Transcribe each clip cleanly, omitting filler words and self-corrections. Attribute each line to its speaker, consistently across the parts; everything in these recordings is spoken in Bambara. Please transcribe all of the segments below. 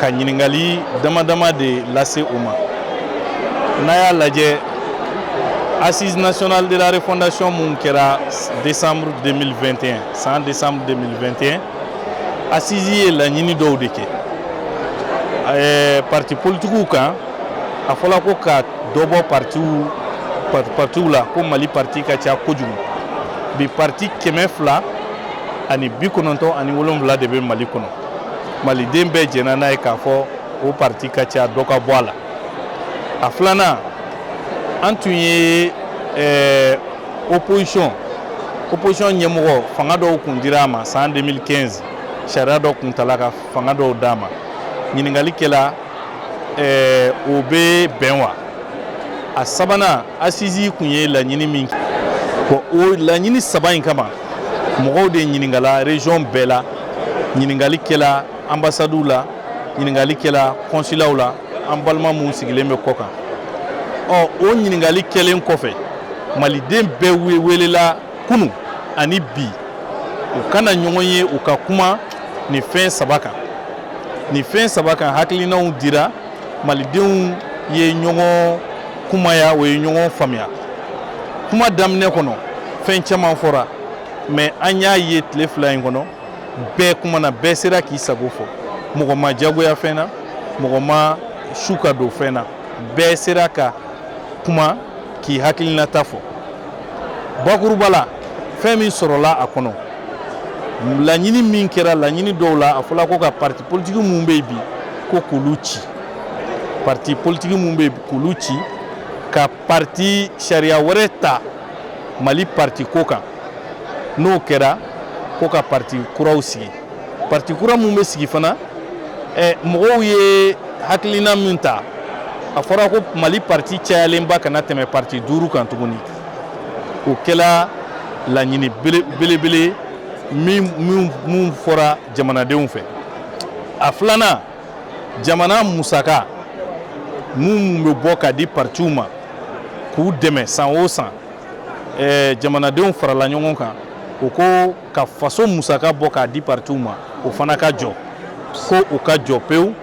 Speaker 1: Ka ɲininkali dama dama de lase u ma. N'a y'a lajɛ, Assise nationale de la refondation mun kɛra décembre 2021, san décembre 2021, assise ye laɲini dɔw de kɛ parti politikiw kan. A fɔla ko ka dɔ bɔ partiw la, ko Mali parti ka ca kojugu. Bi, parti 297 de bɛ Mali kɔnɔ. Maliden bɛɛ jɛnna n'a ye k'a fɔ o parti ka ca, dɔ ka bɔ a la. A filanan, an tun ye opposition ɲɛmɔgɔ, fanga dɔw kun dira a ma san 2015, sariya dɔ kun tala ka fanga dɔw d'a ma. Ɲininkali kɛla, o bɛ bɛn wa? A sabanan, assise kun ye laɲini min, bon, o laɲini saba in kama, mɔgɔw de ɲininkala région bɛɛ la. Ɲininkali kɛla ambassadew la, ɲininkali kɛla consulatw la, an balima mun sigilen bɛ kɔ kan. Ɔ, o ɲininkali kɛlen kɔfɛ, maliden bɛɛ welela kunu ani bi, u kana ɲɔgɔn ye, u ka kuma nin fɛn saba kan. Nin fɛn saba kan, hakilinaw dira, malidenw ye ɲɔgɔn kumaya, o ye ɲɔgɔn faamuya. Kuma daminɛ kɔnɔ, fɛn caman fɔra, mais an y'a ye tile 2 in kɔnɔ, bɛɛ kumana, bɛɛ sera k'i sago fɔ. Mɔgɔ ma jagoya fɛn na, mɔgɔ ma su ka don fɛn na, bɛɛ sera ka kuma k'i hakilinata fɔ. Bakuruba la, fɛn min sɔrɔla a kɔnɔ, laɲini min kɛra, laɲini dɔw la, a fɔla ko ka parti politique mun bɛ yen bi, ko k'olu ci, parti politique mun bɛ yen, k'olu ci, ka parti sariya wɛrɛ ta Mali parti ko kan. N'o kɛra, ko ka parti kuraw sigi. Parti kura mun bɛ sigi fana, mɔgɔw ye hakilina min ta, a fɔra ko Mali parti cayalenba kana tɛmɛ parti duuru kan tuguni. O kɛla laɲini belebele min fɔra jamanadenw fɛ. A filanan, jamana musaka mun bɛ bɔ ka di partiw ma k'u dɛmɛ san o san, jamanadenw farala ɲɔgɔn kan, o ko ka faso musaka bɔ k'a di partiw ma, o fana ka jɔ, ko o ka jɔ pewu.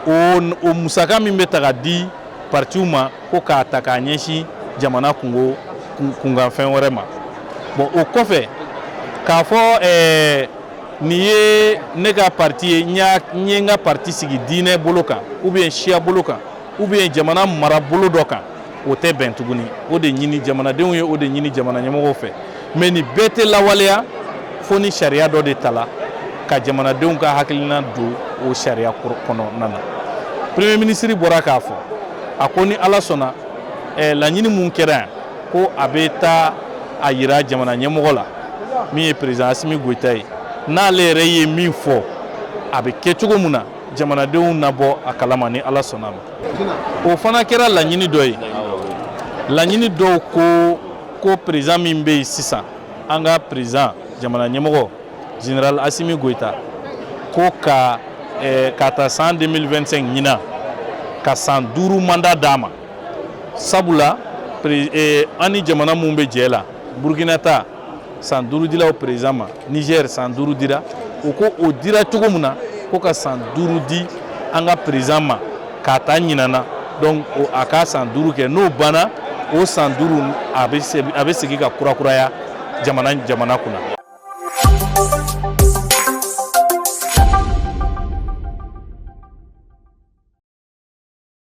Speaker 1: O musaka min bɛ ta ka di partiw ma, ko k'a ta k'a ɲɛsin jamana kungo kunkanfɛn wɛrɛ ma. Bon, o kɔfɛ, k'a fɔ nin ye ne ka parti ye, n ye n ka parti sigi diinɛ bolo kan, ou bien siya bolo kan, ou bien jamana mara bolo dɔ kan, o tɛ bɛn tuguni. O de ɲini jamanadenw ye, o de ɲini jamana ɲɛmɔgɔw fɛ. Mais nin bɛɛ tɛ lawaleya fo ni sariya dɔ de tala ka jamanadenw ka hakilina don o sariya kɔnɔna na. Premier ministre bɔra k'a fɔ, a ko ni Ala sɔnna, laɲini mun kɛra yan, ko a bɛ taa a yira jamana ɲɛmɔgɔ la, min ye président Assimi Goïta ye. N'ale yɛrɛ ye min fɔ, a bɛ kɛ cogo min na, jamanadenw na bɔ a kalama ni Ala sɔnna ma. O fana kɛra laɲini dɔ ye. Laɲini dɔw ko président min bɛ yen sisan, an ka président, jamana ɲɛmɔgɔ, général Assimi Goïta, ko ka ta san 2025 ɲinan, ka san 5 mandat d'a ma. Sabula an ni jamana mun bɛ jɛ la, Burukina ta san 5 dila o président ma, Niger san 5 dira o. Ko o dira cogo min na, ko ka san 5 di an ka président ma k'a ta ɲinan na. Donc a ka san 5 kɛ, n'o banna, o san 5, a bɛ segin ka kurakuraya jamana kunna.